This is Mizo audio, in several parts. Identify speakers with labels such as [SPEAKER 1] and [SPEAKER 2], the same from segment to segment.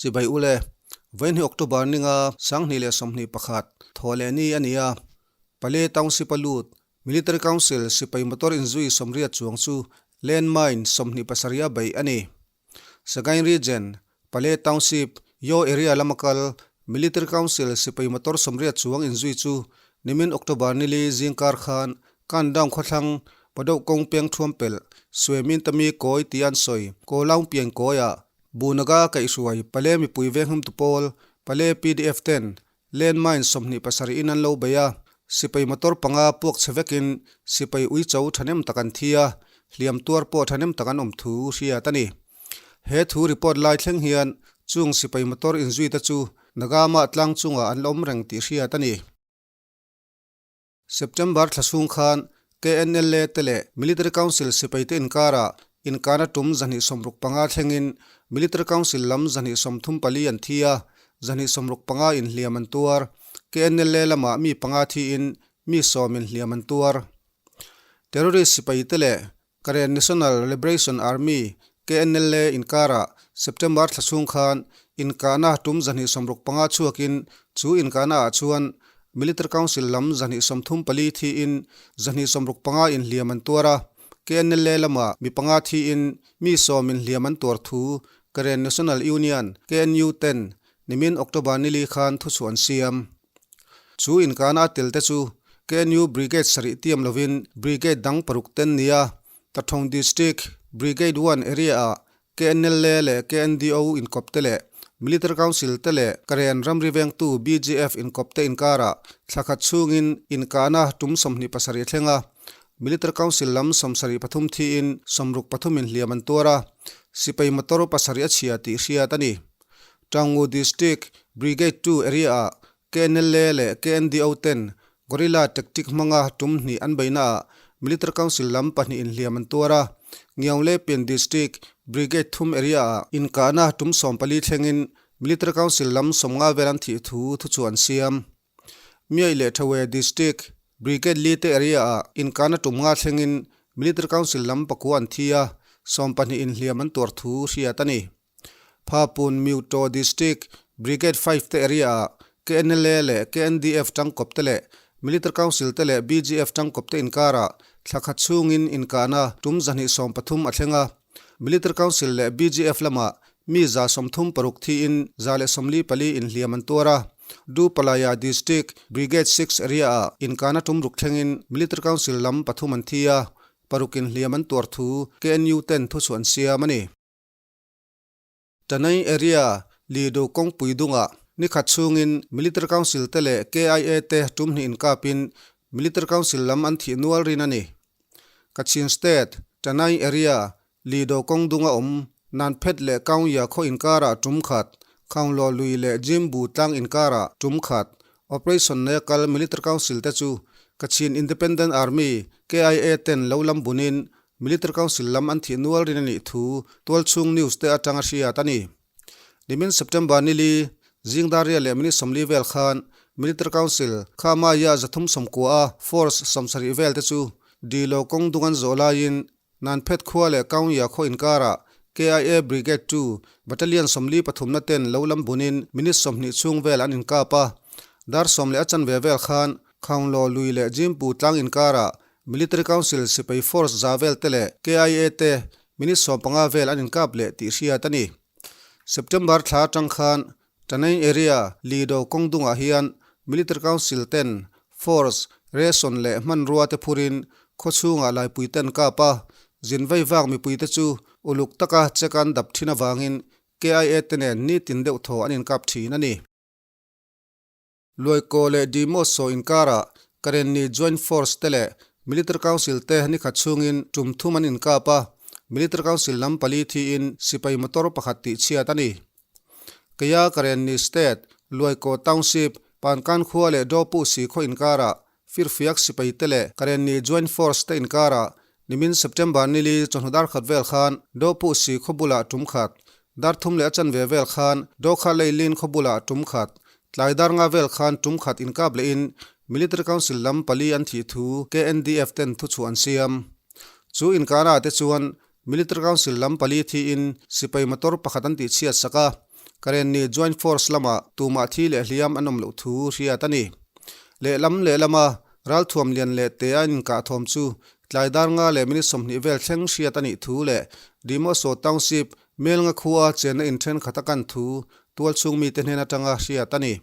[SPEAKER 1] Chibai ule, Vawiin hi October ninga 2021 thawh leh ni a ni a, Pale Township a lut Military Council sipai motor inzui 80 chuang chu landmine 27 a beih a ni. Sagaing Region, Pale Township, Yaw Area lama kal Military Council sipai motor 80 chuang inzui chu nimin October nili zingkar khan Kandaung khawthlang Padoh kawng peng thuam pelh Suemin Tami Kawi tih an sawi Kawlaung pian kawiah Bunaga kaihhruai Pale mipui venghum tu pawl Pale pdf ten landmine 27 in an lo bei a, sipai motor panga puak chhe vekin sipai uicho thahnem tak an thi a, hliam tuar pawh thahnem tak an awm thu hriat a ni. He thu report lai thleng hian chung sipai motor inzui te chu Nagama tlang chungah an la awm reng tih hriat a ni. September thla chhung khan KNLA te leh Military Council sipaite inkarah inkana tum 265 thlengin Military Council lam 234 an thi a, 265 inhliam an tuar. KNLA lamah mi panga thiin mi sawm inhliam an tuar. Terrorist sipaite leh Karen National Liberation Army, KNLA, inkarah September thla chhung khan inkahna tum 265 chhuakin chu inkahnaah chuan Military Council lam 234 thiin 265 inhliam an tuar a, KNLA lamah mi panga thiin mi sawm inhliam an tuar thu Karen National Union, KNU, ten nimin October nili khan thuchhuah an siam. Chu inkahna a tel te chu KNU Brigade sarih tiam lovin Brigade dang paruk ten nia Tathong District Brigade One area-ah KNLA leh KNDO inkawp te leh Military Council te leh Karen ramri vengtu BGF inkawp te inkarah thla khat chhungin inkahna tum 27 thleng a, Military Council lam 73 thiin 63 in hliam an tuar a, sipai motor pasarih a chhia tih hriat a ni. Taungu District Brigade Two area-ah KNLA leh KNDO ten Guerrilla tactic hmanga tum hnih an beihnaah Military Council lam pahnih inhliam an tuar a, Ngiaunglepin District Brigade thum area-ah inkahna tum 14 thlengin Military Council lam 50 vel an thih thu thuchhuah an siam. Miai leh Thawe District Brigade li te area-ah inkahna tum nga thlengin Military Council lam pakua an thi a, 20 inhliam an tuar thu hriat a ni. Phapun Myuto District Brigade Five te area-ah KNLA leh KNDF tangkawp te leh Military Council te leh BGF tangkawp te inkarah thla khat chhungin inkahna tum 230 a thleng a. Military Council leh BGF lamah mi 136 thiin 144 inhliam an tuar a. Dupalaya District Brigade Six area-ah inkahna tum ruk thlengin Military Council lam pathum an thi a, paruk inhliam an tuar thu KNU ten thuchhuah an siam a ni. Tanai area Lido kawngpui dungah ni khat chhungin Military Council te leh KIA te tum hnih inkapin Military Council lam an thih nual rin a ni. Kachin State, Tanai area Lido kawng dunga awm Nanphet leh Kaungya khaw inkarah tum khat, Khaunglaw lui leh Jimbu tlang inkarah tum khat Operation nei a kal Military Council te chu Kachin Independent Army, KIA, ten lo lam bunin Military Council lam an thih nual rin a nih thu tualchhung news te atanga hriat a ni. Nimin September nili, Zingdaria leh minute 40 vel khan Military Council kha Maya 390 a force 70 vel te chu Dilo kawng dung an zawh laiin Nanphet khua leh Kaungya khaw inkarah KIA Brigade 2 Battalion 43 na ten lo lam bunin minute 20 chhung vel an inkap a. Dar sawm leh a chanve vel khan Khaunglaw lui leh Jimpu tlang inkarah Military Council sipai force za vel te leh KIA te minute 15 vel an inkap leh tih hriat a ni. September thla atang khan Tanai area Lido kawng dungah hian Military Council ten force, ration leh hmanrua te phurin khawchhungah laipui te an kap a, zin vei vak mipui te chu uluk taka check an dap thin avangin KIA te nen nitin deuh thaw an inkap thin a ni. Luaikaw leh Dimoso inkarah Karenni Joint Force te leh Military Council te ni khat chhungin tum thum an inkap a, Military Council lam pali thiin sipai motor pakhat tihchhiat a ni. Keia Karenni State, Luaikaw Township, Pankan khua leh Dopusi khaw inkarah Firfiak sipai te leh Karenni Joint Force te inkarah nimin September nili chawhnu dar khat vel khan Dopusi khaw bulah tum khat, dar thum leh a chanve vel khan Dokha Leilin khaw bulah tum khat, Tlai dar nga vel khan tum khat inkap lehin Military Council lam pali an thih thu KNDF ten thuchhuah an siam. Chu inkana te chuan Military Council lam pali thiin sipai motor pakhat an tihchhiat sak a. Karenni Joint Force lamah tumah thi leh hliam an awm loh thu hriat a ni. Lehlam lehlama ralthuam lian leh te a inkah thawm chu tlai dar nga leh minute 20 vel thleng hriat a nih thu leh Demoso Township Melnga khua chenna in thenkhat a kan thu tualchhung mite hnen atanga hriat a ni.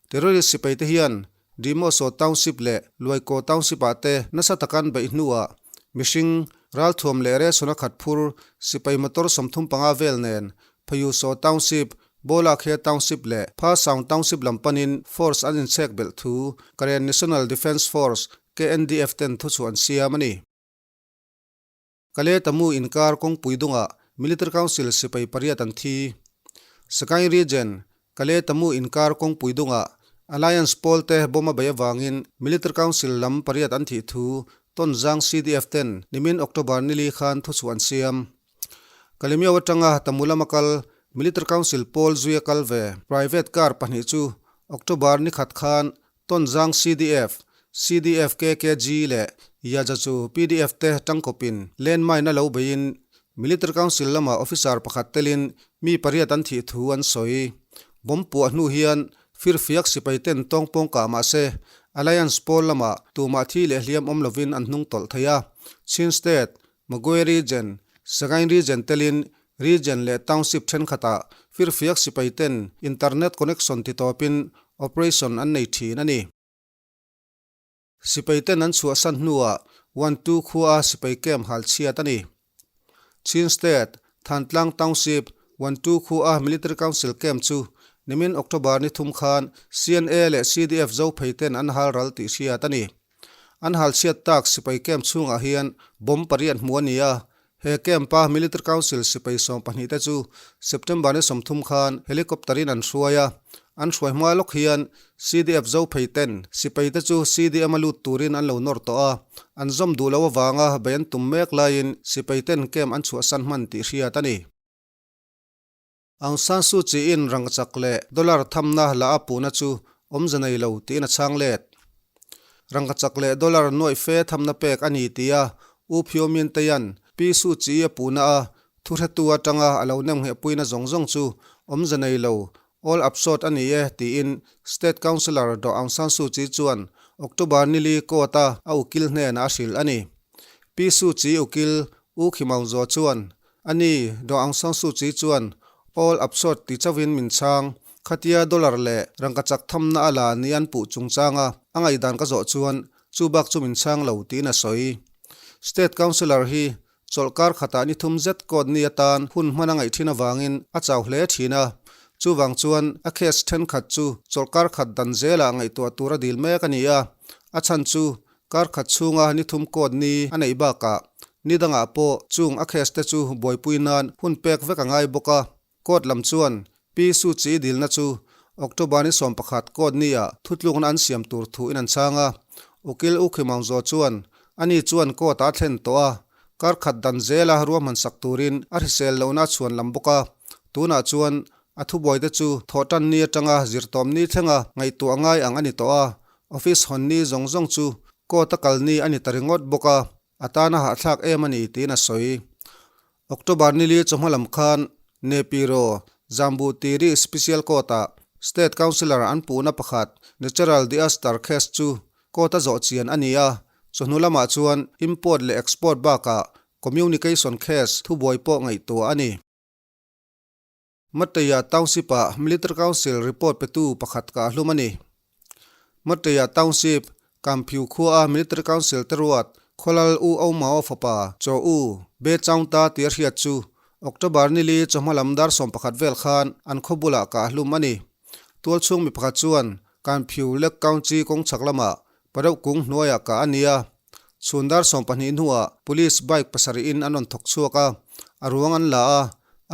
[SPEAKER 1] Terrorist sipai te hian Demoso Township leh Luaikaw Township ah te nasa taka an beih hnuah mihring ralthuam leh ration a khat phur sipai motor 35 vel nen Phayuso Township, Bawlakhe Township leh Pha Saung Township lam panin force an inchhek belh thu Karen National Defence Force, KNDF, ten thuchhuah an siam a ni. Kaletamu inkar kawngpui dungah Military Council sipai pariat an thi. Sagaing Region, Kaletamu inkar kawngpui dungah Alliance pawl te bomb a beih avangin Military Council lam pariat an thih thu Tonzang CDF ten nimin October nili khan thuchhuah an siam. Kalemiau atanga Tamu lama kal Military Council pawl zuia kal ve private car pahnih chu October ni khat khan Tonzang CDF, CDF KKG leh Yaja chu pdf te tangkawpin landmine a lo beiin Military Council lama officer pakhat telin mi pariat an thih thu an sawi. Bomb puah hnu hian firfiak sipai ten tawngpawng kah mah se Alliance pawl lamah tumah thi leh hliam awm lovin an hnung tawlh thei a. Chin State, Magway Region, Sagaing Region telin Region leh Township thenkhatah firfiak sipai ten internet connection ti tawpin operation an nei thin a ni. Sipai ten an chhuahsan hnuah Wantu khua sipai camp hal chhiat a ni. Chin State, Thantlang Township, Wantu khua Military Council camp chu nimin October ni thum khan CNA leh CDF Zophei ten an hal ral tih hriat a ni. An hal chhiat tak sipai camp chhungah hian bomb pariat hmu a ni a, he camp-a Military Council sipai 12 te chu September ni 30 khan helicopter in an hruai a, an hruai hma lawk hian CDF zo phei ten sipai te chu CDM a lut turin an lo nawr tawh a, an zawm duh loh avanga bei an tum mek laiin sipai ten camp an chhuahsan hman tih hriat a ni. Aung San Suu Kyi-in rangkachak leh dollar thamna la a puhna chu awmze nei lo tiin a chhang let. Rangkachak leh dollar nuaih fe thamna pek a ni tia U Phyo Min Teian Pi Suu Kyi a puhna a thuhretu atanga a lo nemnghehpuina zawng zawng chu awmze nei lo, all upshot a ni e tiin State Counsellor Daw Aung San Suu Kyi chuan October nili court-a a ukil hnenah a hrilh a ni. Pi Suu Kyi ukil U Khi Maung Zaw chuan A ni, Daw Aung San Suu Kyi chuan all upshot ti chauhin min chhang. Khatia dollar leh rangkachak thamna a la ni an puh chungchanga a ngaihdan ka zawh chuan chu bak chu min chhang lo tiin a sawi. State Councillor hi chawlhkar khatah ni thum zet court ni atan hun hman a ngaih thin avangin a chau hle thin a. Chuvang chuan a case thenkhat chu chawlhkar khat dan zelah ngaihtuah tur a dil mek a ni a. A chhan chu Kar khat chhunga ni thum court ni a neih bakah ni dangah pawh chung a case te chu buaipui nan hun pek vek a ngai bawk a. Court lam chuan Pi Suu Kyi dilna chu October ni 11 court ni-ah thutlukna an siam tur thu in an chhang a. Ukil U Kyi Maung Zaw chuan ani chuan court ah a thlen tawh a, kar khat dan zela ruahman sak turin a hrisel lohna a chhuan lam bawk a. Tunah chuan a thubuai te chu thawhtan ni atanga zirtawm ni thlenga ngaihtuah ngai ang a ni tawh a, Office hawn ni zawng zawng chu court a kal ni a ni ta ringawt bawk a, a tana hahthlak em a ni tiin a sawi. October nili chawhma lam khan Nepiro Jambu Tiri Special Court-ah State Councillor an puhna pakhat Natural Diaster case chu court a zawh chian a ni a, chawhnu lamah chuan import leh export bakah communication case thubuai pawh ngaihtuah a ni. Mateia Township-ah Military Council report petu pakhat kah hlum a ni. Mateia Township, Kamphiu khuaa Military Council te ruat Khawlal U Au Mao fapa Chaw U Be Chaung Ta tia hriat chu October nili chawhma lam dar 11 vel khan an khaw bulah kah hlum a ni. Tualchhung mi pakhat chuan Kamphiu Lek County kawng chhak lamah pareuh kung hnuaiah kah a ni a. Chhun dar 20 hnuah Police bike pasarihin an rawn thawk chhuak a, a ruang an la a,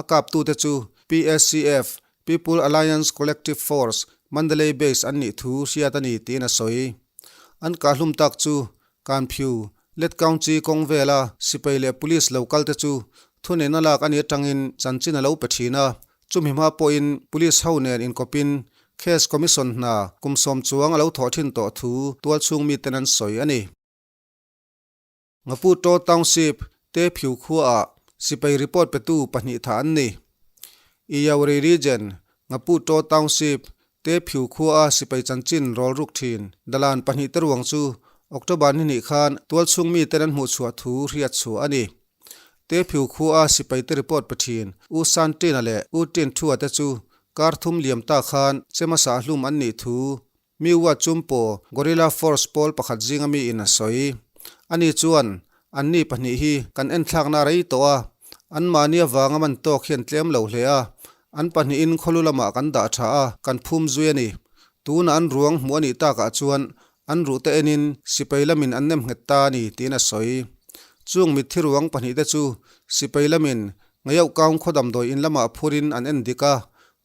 [SPEAKER 1] a kaptute chu PACF, People Alliance Collective Force, Mandalay Base an nih thu hriat a ni tiin a sawi. An kahhlum tak chu Kanphiu, Let County kawng vela sipai leh Police lo kalte chu thuneihna lak a nih atangin chanchin a lo pe thin a, chumi hma pawhin Police ho nen inkawpin Case Commission hna kum sawm chuang a lo thawh thin tawh thu tualchhung miten an sawi a ni. Maputo Township te phiu khuaah sipai report petu pahnih tha an ni. Iyauri Region. Ngaputo Township, Te Phiu khua a sipai chanchin rawl ruk thin. Dalan pahnihte ruang chu October ni hnih khan tualchhung miten an hmuhchhuah thu hriat chhuah a ni. Te Phiu khua a sipaite report pe thin U San Tina leh U Tin Thua te chu kar thum liam ta khan chemasa hlum an nih thu Miwa Chumpo Guerrilla Force pawl pakhat zinga mi in a sawi. Ani chuan, Anni pahnih hi kan enthlakna a rei tawh a, anmahni avanga man tawk hian tlem lo hle a, an pahnihin khawlu lamah kan dah tha a, kan phum zui a ni. Tunah an ruang hmuh a nih takah chuan an ruhte enin sipai lamin an nem nghet ta a ni, tiin a sawi. Chung mitthi ruang pahnihte chu sipai lamin Ngaiauh Kaung khaw damdawi in lamah phurin an en dik a,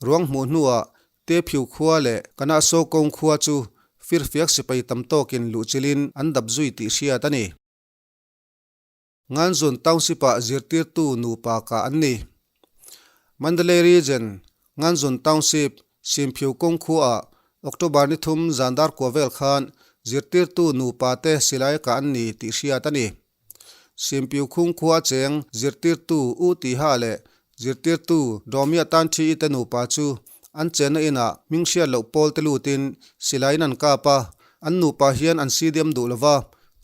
[SPEAKER 1] ruang hmuh hnuah Te Phiu khua leh Kanaso Kawng khua chu firfiak sipai tam tawkin luhchilhin an dap zui tih hriat a ni. Nganzun Township-ah zirtirtu nupa kah an ni. Mandalay Region, Nganzun Township, Simphiu Kawng khuaah October ni thum zan dar kua vel khan zirtirtu nupa te silai kah an ni tih hriat a ni. Simpiu khung khua cheng zirtirtu U Tiha leh zirtirtu Dawmia tan thi i te nupa chu an chenna inah hming hriat loh pawl te lutin silaiin an kap a, an nupa hian an CDM duh lova,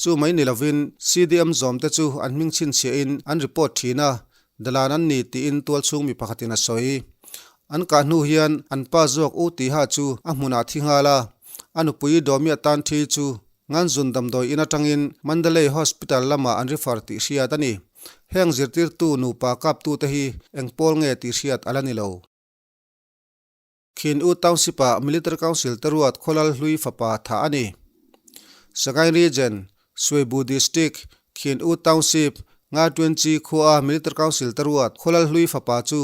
[SPEAKER 1] chu mai ni lovin CDM zawm te chu an hming chhinchhiahin an report thin a, dalan an ni tiin tualchhung mi pakhatin a sawi. An kah hnu hian an pa zawk U Tiha chu a hmunah thi nghal a, a nupui Dawmia tan thi chu Nganzun damdawi in atangin Mandalay Hospital lamah an refer tih hriat a ni. Heng zirtirtu nupa kaptute hi eng pawl nge tih hriat a la ni lo. Khin U Township-ah Military Council te ruat Khawlal hlui fapa thah a ni. Sagaing Region, Swebu District, Khin U Township, Nga Twenty khuaa Military Council te ruat Khawlal hlui fapa chu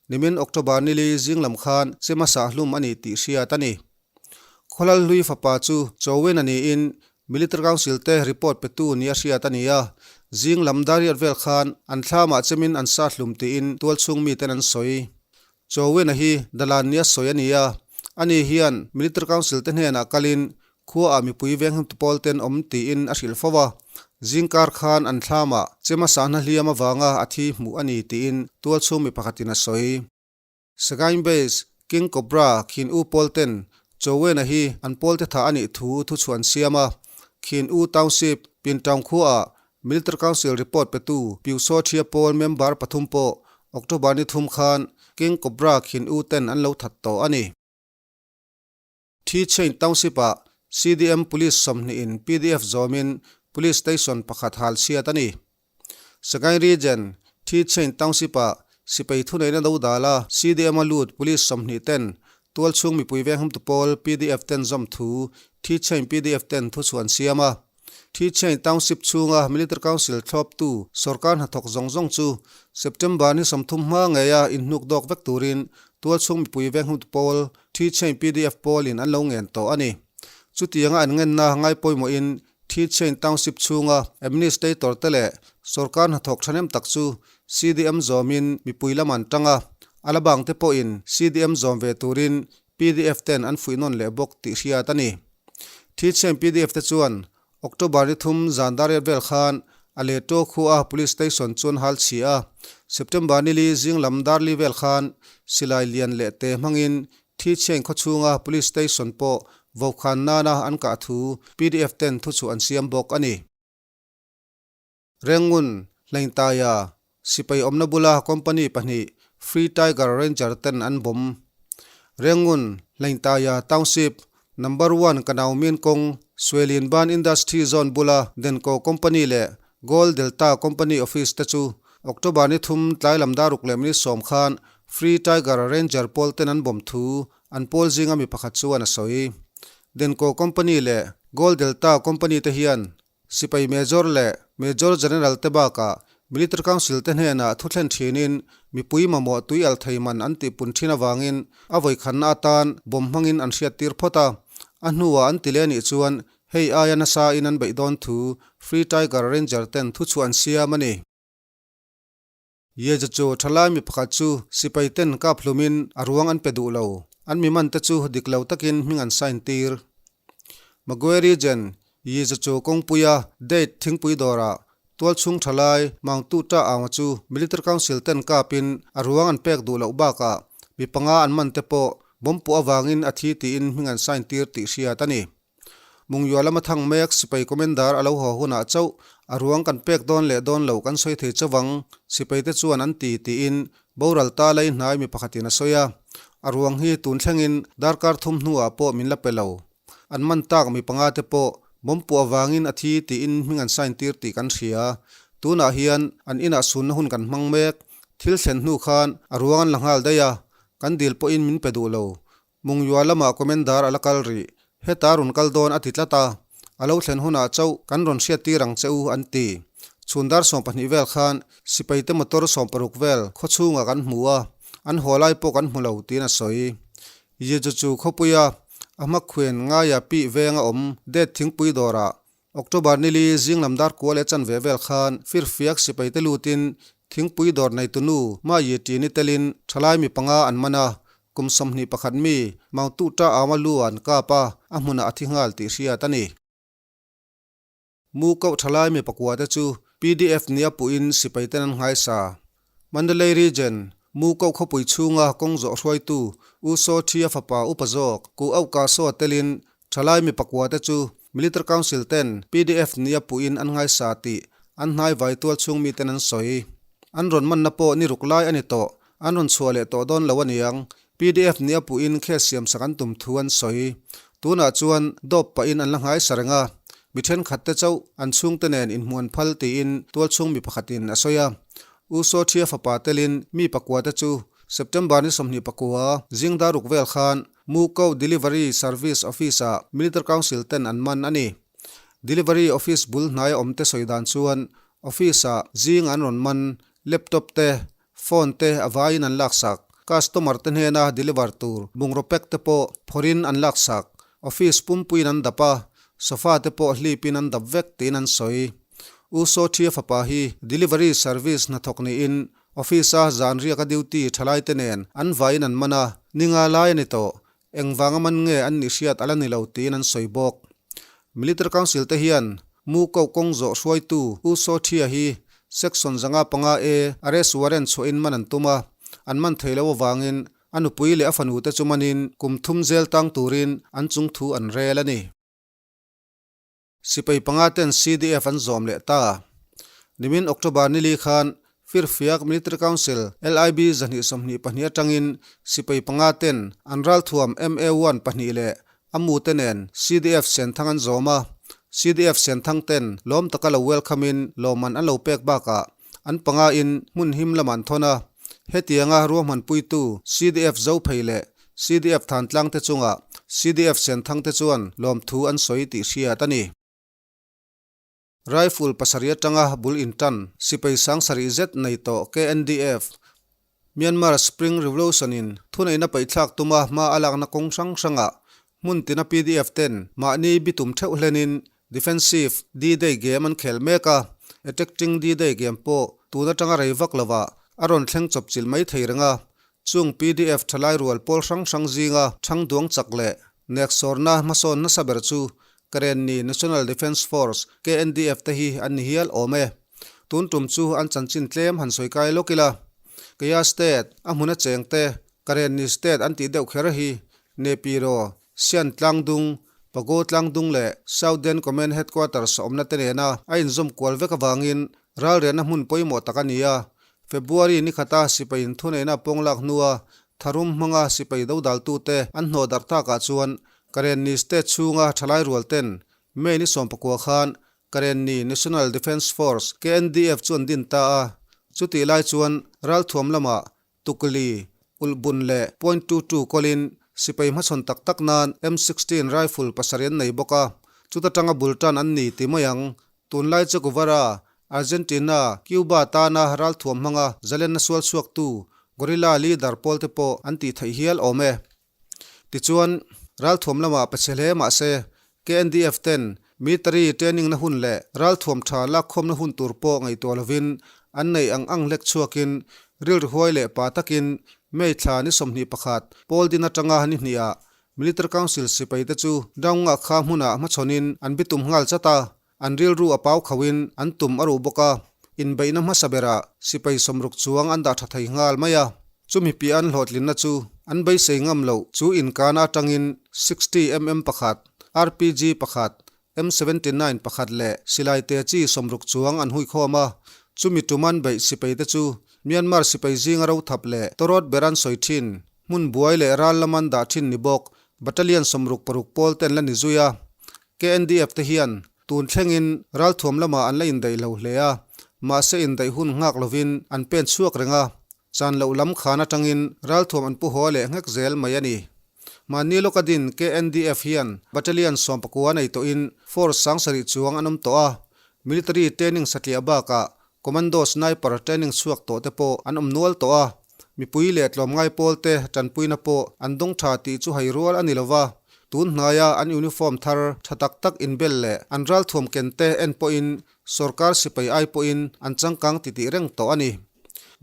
[SPEAKER 1] nimin October nili zing lam khan chema sahhlum a ni tih hriat a ni. Khawlal hlui fapa chu Chowin a niin Military Council te report petu nia hriat a ni a, zing lam dariat vel khan an thlamah chemin an sa hlum tiin tualchhung miten an sawi. Chowin-a hi dalan nia sawi a ni a, ani hian Military Council te hnenah kalin khuaah mipui venghimtu pawl ten awm tiin a hrilh fo a, zingkar khan an thlamah chema sahna hliam avanga a thi hmuh a ni tiin tualchhung mi pakhatin a sawi. Sagaing Base, King Cobra, Khin U pawl ten Chowena hi an pawlte tha a nih thu thuchhuah an siam a. Khin U Township, Pintown khuaah Military Council report petu Piu Saw Thia pawl member pathum pawh October ni thum khan King Cobra Khin U ten an lo that tawh a ni. Thi Chain Township-ah CDM Police sawmhnihin pdf zawmin Police Station pakhat hal chhiat a ni. Sagaing Region, Thi Chain Township-ah sipai thuneihna do dala CDM-a lut Police 20 ten tualchhung mipui venghumtu pawl pdf ten zawm thu Thi Chain pdf ten thuchhuah an siam a. Thi Chain Township chhunga Military Council thlawptu sorkar hnathawk zawng zawng chu September ni 30 hma ngeia inhnuk dawk vek turin tualchhung mipui venghut pawl Thi Chain pdf pawlin an lo ngen tawh a ni. Chutianga an ngenna ngai pawimawhin Thi Chain Township chhunga Administrator te leh sorkar hnathawk thahnem tak chu CDM zawmin mipui lam an tang a, a la bangte pawhin CDM zawm ve turin pdf ten an fuih nawn leh bawk tih hriat a ni. Thichhian pdf te chuan October ni thum zan dariat vel khan a Leto khua Police Station chuan hal chhi a, September ni li zing lam darli vel khan silai lian leh te hmangin Thichhian khaw chhunga Police Station pawh vokhan nana an kah thu pdf ten thuchhuah an siam bawk a ni. Rengun, Hlengtaia, sipai awmna bula company pahnih Free Tiger Ranger ten an bawm. Rengun, Hlengtaia Township, Number One Kanaumin kawng, Suelin Ban Industry Zone bula Denco Company leh Gold Delta Company Office te chu October ni thum tlai lam daruk leh minute sawm khan Free Tiger Ranger pawl ten an bawm thu an pawl zinga mi pakhat chuan a sawi. Denco Company leh Gold Delta Company te hian Sipai Major leh Major General te bakah Military Council te hnenah thu thlen thinin mipui mamawh tui al thei man an tihpun thin avangin a vawikhanna atan bomb hmangin an hriattir phawt a. A hnuah an ti leh anih chuan hei aia nasa in an beih dawn thu Free Tiger Ranger ten thuchhuah an siam a ni. Yeja chu thalai mi pakhat chu sipai ten kap hlumin a ruang an pe duh lo. An mi man te chu dik lo takin hming an sign tir. Magwe Region, Yeja chu kawngpuia date thingpui dawrah tualchhung thalai Mangtu Ta Aung-a chu Military Council ten kapin a ruang an pek duh loh bakah mi panga an man te pawh. Bomb puah avangin a thi tiin hming an sign tir tih hriat a ni. Mungyua lama thang mek sipai commander a lo haw hunah chauh a ruang kan pek dawn leh dawn loh kan sawi thei chauh ang, sipaite chuan an ti tiin boral ta lai hnai mi pakhatin a sawi a. A ruang hi tun thlengin darkar thum hnuah pawh min la pe lo. An man tak mi panga te pawh bomb puah avangin a thi tiin hming an sign tir tih kan hria. Tunah hian an inah sunna hun kan hmang mek. Thil thlen hnu khan a ruang an la nghal daih a, kan dil pawhin min pe duh lo. Mungyua lamah Commander a la kal rih. Heta rawn kal dawn a ti tlat a, a lo thlen hunah chauh kan rawn hriat tir ang che u an ti. Chhun dar 20 vel khan sipaite motor 60 vel khawchhungah kan hmu a, an haw lai pawh kan hmu lo tiin a sawi. Jeju chu khawpuia a hmakhuen ngaia pih venga awm det thingpui dawrah October nili zing lam dar kua leh chanve vel khan firfiak sipaite lutin thingpui dawr neitu nu Ma Yi Tini telin thalai mi panga an man a, kum 21 mi Maung Tu Ta Aung a lu ah an kap a, a hmunah a thi nghal tih hriat a ni. Mu koh thalai mi pakua te chu PDF nia puhin sipai ten an nghaisa. Mandalay Region, Mu koh khawpui chhunga kawng zawh hruaitu U Saw Thi a fapa upa zawk Ku Auh Ka Saw telin thalai mi pakua te chu Military Council ten PDF nia puhin an nghaisa tih an hnai vai tual chhung mi ten an sawi. An rawn manna pawh ni ruk lai a ni tawh, an rawn chhuah leh tawh dawn lo aniang. Pdf nia puhin case siamsak an tum thu an sawi. Tunah chuan dawp pahin an la nghaisa reng a, mi thenkhat te chauh an chhungte nen inhmuh an phal tiin tualchhung mi pakhatin a sawi a. U Saw Thia fapa telin mi pakua te chu September ni 21 zing dar ruk vel khan Mu Ko Delivery Service Office-ah Military Council ten an man a ni. Delivery Office bul hnaia awmte sawi dan chuan Office-ah zing an rawn man, laptop te, Phone te a vaiin an laksak. Customer te hnena deliver tur bungraw pack te pawh phawrhin an laksak. Office pumpuiin an dap a, sofa te pawh hlipin an dap vek tiin an sawi. U Saw Thia fapa hi delivery service hnathawk niin office a zan riaka duty thalai te nen an vaiin an man a, ni nga lai a ni tawh. Engvanga man nge an nih hriat a la ni lo tiin an sawi bawk. Military Council te hian Mu Koh kawng zawh hruaitu U Saw Thia hi Section 505 A arrest warrant chhuahin man an tum a, an man thei lo avangin a nupui leh a fanu te chu manin kum thum zel tang turin an chung thu an rel a ni. Sipai panga ten CDF an zawm leh ta. Nimin October nili khan Firfiak Military Council, LIB 224 atangin sipai panga ten an ralthuam MA-one pahnih leh a mu te nen CDF Senthang an zawm a. CDF Senthang ten lawm taka lo welcome in lawmman an lo pek bakah an panga in hmun him lamah an thawn a. Hetianga ruahmanpuitu CDF Zophei leh CDF Thantlang te chungah CDF Senthang te chuan lawmthu an sawi tih hriat a ni. Rifle pasarih atanga bul intan sipai sang sarih zet nei tawh KNDF, Myanmar Spring Revolution in thuneihna paihthlak tuma hma a lakna kawng hrang hrangah hmun tina pdf ten mahni bitum theuh hlenin Defensive D-Day game an khel mek a, Attacking D-Day game pawh tun atanga rei vak lovah a rawn thleng chawp chilh mai thei reng a, chung pdf thalai rual pawl hrang hrang zinga thang duang chak leh neksawrna hmasawn nasa ber chu Karenni National Defence Force, KNDF, te hi an ni hial awm e. Tun tum chu an chanchin tlem han sawi kai lawk ila. Kaya State, a hmuna cheng te, Karenni State an tih deuh kher hi Nepiro, Sian Tlangdung, Pago Tlangdung leh Southern Command Headquarters awmna te nena a inzawm kual vek avangin ralriahna hmun pawimawh tak a ni a. February ni khata sipai inthuneihna pawng lak hnua tharum hmanga sipai dodaltute an hnawh darh takah chuan Karenni State chhunga thalai rual ten May ni 19 khan Karenni National Defence Force, KNDF, chu an din ta a. Chutih lai chuan ralthuam lamah Tukli, Ulhbun leh Point two two kawlin sipai hmachhawn tak tak nan M16 rifle pasarih an nei bawk a, chuta tanga bul tan an ni ti mai ang. Tunlai Che Guevara, Argentina, Cuba tana ralthuam hmanga zalenna sual chhuaktu guerrilla leader pawl te pawh an tih theih hial awm e. Tichuan, ralthuam lamah pe che hle mah se, KNDF ten military training na hun leh ralthuam tha lakkhawmna hun tur pawh ngaihtuah lovin an neih ang ang hlek chhuakin rilru huai leh pa takin May thla ni 21 pawl din atanga ni hnihah Military Council sipai te chu Daungah kha hmunah hmachhawnin an bitum nghal chat a, an rilru a pau khauhin an tum a ruh bawk a, inbeihna hmasa berah sipai 60 chuang an dah tha thei nghal mai a. Chumi piah an hlawhtlinna chu an beisei ngam loh chu inkana atangin 60 mm pakhat, RPG pakhat, M79 pakhat leh silai te chi 60 chuang an huikhawm a. Chumi tum an beih sipai te chu Myanmar sipai zinga rothap leh tawrawt ber an sawi thin. Hmun buai leh ral lam an dah thin ni bawk. Battalion 66 pawl te an la ni zui a. KNDF te hian tun thlengin ralthuam lamah an la indaih lo hle a, mahse indaih hun nghak lovin an pen chhuak reng a. Chan loh lam khan atangin ralthuam an pu haw leh nghek zel mai a ni. Mahni lawka din KNDF hian Battalion 19 nei tawhin force 7000 chuang an awm tawh a, military training satliah bakah commando sniper training chhuak tawh te pawh an awm nual tawh a, mipui leh tlawmngai pawl te tanpuina pawh an dawng tha tih chu hai rual a ni lova, tun hnaia an uniform thar tha tak tak inbel leh an ralthuam ken te en pawhin Sorkar sipai ai pawhin an changkang titih reng tawh a ni.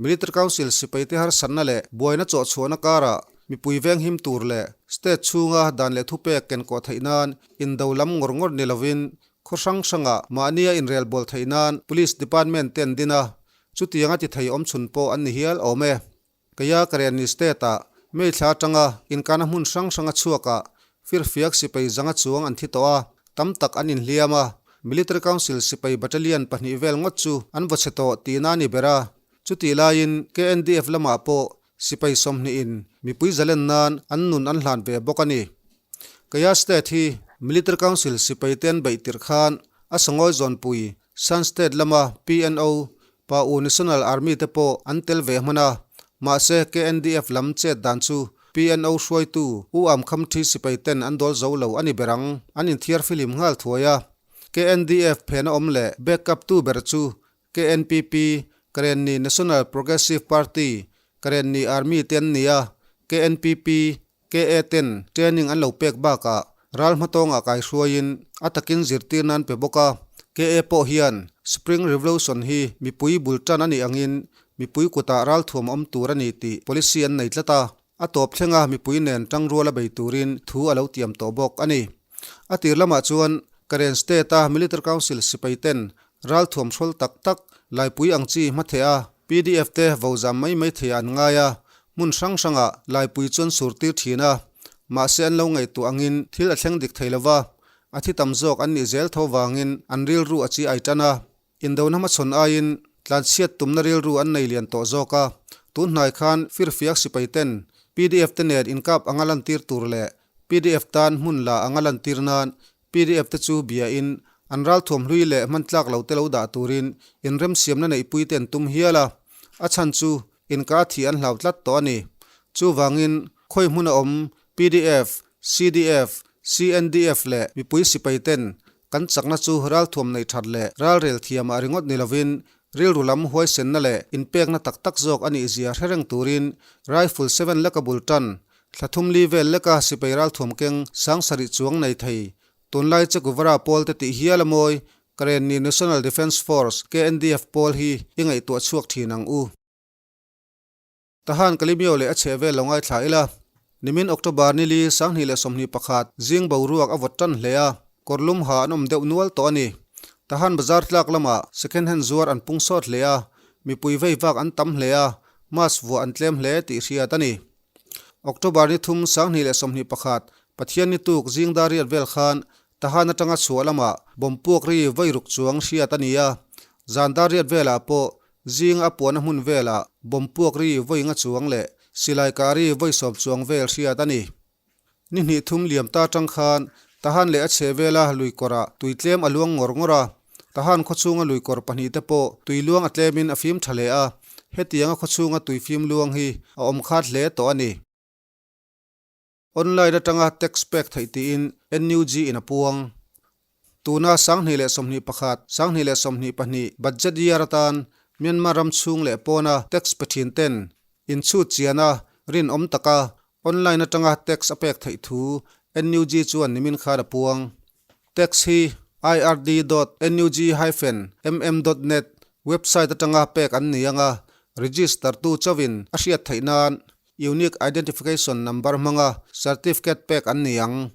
[SPEAKER 1] Military Council sipaite harsatna leh buaina chawhchhuahna karah mipui venghim tur leh state chhunga dan leh thupek kenkawh theih nan indo lam ngawr ngawr ni lovin khaw hrang hrangah mahnia inrelbawl theih nan Police Department te an din a, chutianga ti thei awmchhun pawh an ni hial awm e. Keia Karenni State-ah May thla atanga inkana hmun hrang hranga chhuakah firfiak sipai zanga chuang an thi tawh a, tam tak an inhliam a. Military Council sipai battalion pahnih vel ngawt chu an vaw chhe tawh tihna a ni ber a. Chutih laiin KNDF lamah pawh sipai 20 in mipui zalen nan an nun an hlan ve bawk a ni. Keia State hi Military Council sipai te an beih tirh khan a sangawi zawnpui Shan State lama PNO Pa U National Army te pawh an tel ve hman a, mahse KNDF lam chet dan chu PNO hruaitu U Am Kham Thi sipai ten an dawl zo lo a ni ber ang, an inthiar filim nghal thuai a. KNDF phena awm leh backup tu ber chu KNPP, Karenni National Progressive Party, Karenni Army te an ni a, KNPP, KA ten training an lo pek bakah ral hmatawngah kaihruaiin a takin zirtir nan pe bawk a. KA pawh hian Spring Revolution hi mipui bul tan a nih angin mipui kutah ralthuam awm tur a ni tih policy an nei tlat a, a tawp thlenga mipui nen tangrual a bei turin thu a lo tiam tawh bawk a ni. A tir lamah chuan Karen State-a Military Council sipai ten ralthuam hrawl tak tak laipui ang chi hmatheh a, PDF te vo zam mai mai theiah an ngai a, hmun hrang hrangah laipui chuan sur tir thin a, mahse an lo ngaihtuah angin thil a thleng dik thei lova, a thi tam zawk an nih zel tho vangin an rilru a chi ai tan a, indona hmachhawn aiin tlanchhiat tumna rilru an nei lian tawh zawk a, tun hnai khan firfiak sipai ten PDF te nen inkap anga lantir tur leh PDF tan hmun la anga lantir nan PDF te chu bia in an ralthuam hlui leh hman tlak lo te lo dah turin inremsiamna neihpui te an tum hial a, a chhan chu inka thih an hlau tlat tawh a ni. Chuvangin khawi hmun a awm PDF, CDF, CNDF leh mipui sipai ten kan chakna chu ralthuam neih that leh ralrel thiam ah ringawt ni lovin rilru lam huaisenna leh inpekna tak tak zawk a nih zia hre reng turin Rifle seven leka bul tan Thla thum li vel leka sipai ralthuam keng 7000 chuang nei thei. Tunlai Che Guevara pawl te tih hial a mawi, Karenni National Defence Force, KNDF, pawl hi i ngaihtuah chhuak thin ang u. Tahan Kalimio leh a chheh vel lo ngaithla ila. Nimin October ni li 2021 zing boruak a vawt tan hle a, kawrlum ha an awm deuh nual tawh a ni. Tahan bazar tlak lamah second hand zuar an pung sawt hle a, mipui vei vak an tam hle a, mask vuah an tlem hle tih hriat a ni. October ni thum 2021, Pathian ni tuk zing dar riat vel khan Tahan atanga chhuah lamah bomb puak ri vawi ruk chuang hriat a ni a, zan dar riat velah pawh zing a puahna hmun velah bomb puak ri vawi nga chuang leh silai kah ri vawi sawm chuang vel hriat a ni. Ni hnih thum liam ta atang khan Tahan leh a chheh vela lui kawrah tui tlem a luang ngawr ngawr a, Tahan khawchhunga lui kawr pahnih te pawh tui luang a tlemin a fim tha hle a, hetianga khawchhunga tui fim luang hi a awm khat hle tawh a ni. Online atanga tax pek theih tiin NUG in a puang. Tuna 2021, 2022 budget year atan Myanmar ram chhung leh pawna tax pe thin ten inchhut chiana rinawm taka Online atanga tax a pek theih thu NUG chuan nimin khan a puang. Tax hi ird dot nug hyphen mm dot net website atanga pek an ni anga register tu chauhin a hriat theih nan Unique Identification Number hmanga certificate pek an ni ang.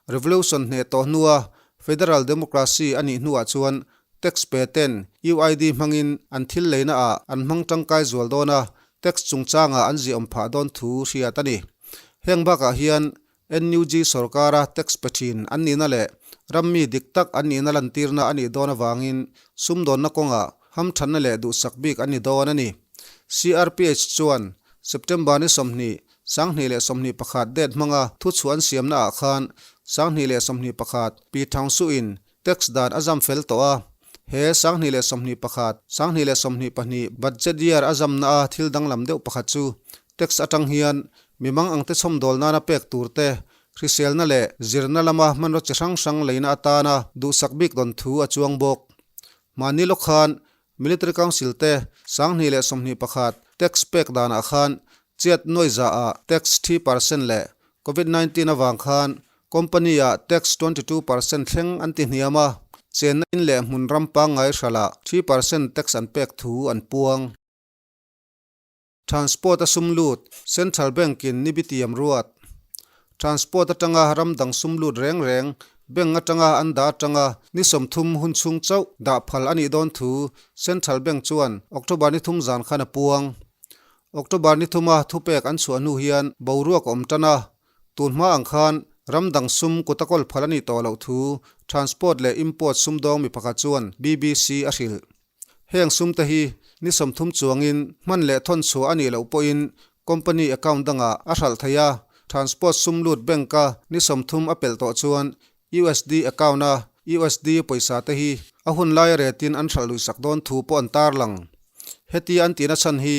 [SPEAKER 1] Revolution hneh tawh hnua Federal Democracy a nih hnuah chuan tax pe ten UID hmangin an thil leina ah an hmang tangkai zual dawn a. tax chungchangah an ziahawm phah dawn thu hriat a ni. Heng bakah hian NUG sorkara tax pe thin an nihna leh ram mi dik tak an nihna lantirna a nih dawn avangin sumdawnna kawngah hamthanna leh duhsak bik an ni dawn a ni. CRPH chuan September ni 20, 2021 date hmanga thuchhuah an siamna ah khan 2021 Pi Thangsuin tax dan a zam fel tawh a, he 2021, 2022 budget year a zamna a thil danglam deuh pakhat chu tax atang hian mimang angte chhawmdawl nana pek tur te, hriselna leh zirna lama hmanraw chi hrang hrang leina atana duhsak bik dawn thu a chuang bawk. Mahni lawk khan Military Council te 2021 tax pek danah khan chiat nuai za ah tax 3% leh Covid 19 avang khan company ah tax 22% thleng an ti hniam a, chenna in leh hmun ram pangngai hralah 3% tax an pek thu an puang. Transport a sum lut, Central Bank in ni bitiam ruat. Transport atanga ram dang sum lut reng reng, bank atanga an dah atanga ni 30 hun chhung chauh dah phal a nih dawn thu Central Bank chuan October ni thum zan khan a puang. October ni thuma thupek an chhuah hnu hian boruak a awm tan a, tun hma ang khan ram dang sum kut a kawl phal a nih tawh loh thu Transport leh Import sumdawng mi pakhat chuan BBC a hrilh. Heng sumte hi ni 30 chuangin hman leh thawn chhuah a nih loh pawhin company account dangah a hralh thei a, transport sum lut bank-a ni 30 a pelh tawh chuan USD account-a USD pawisa te hi a hun laia retin an hralh luihsak dawn thu pawh an tarlang. Heti an tihna chhan hi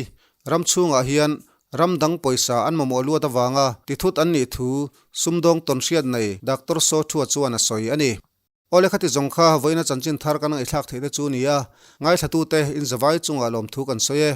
[SPEAKER 1] ram chhungah hian ram dang pawisa an mamawh luat avanga tithut an nih thu sumdawng tawnhriat nei Doctor Saw Thua chuan a sawi a ni. Awle khati zawng kha vawiina chanchin thar kan ngaihthlak theih te chu a ni a, ngaithlatute inzavai chungah lawmthu kan sawi e.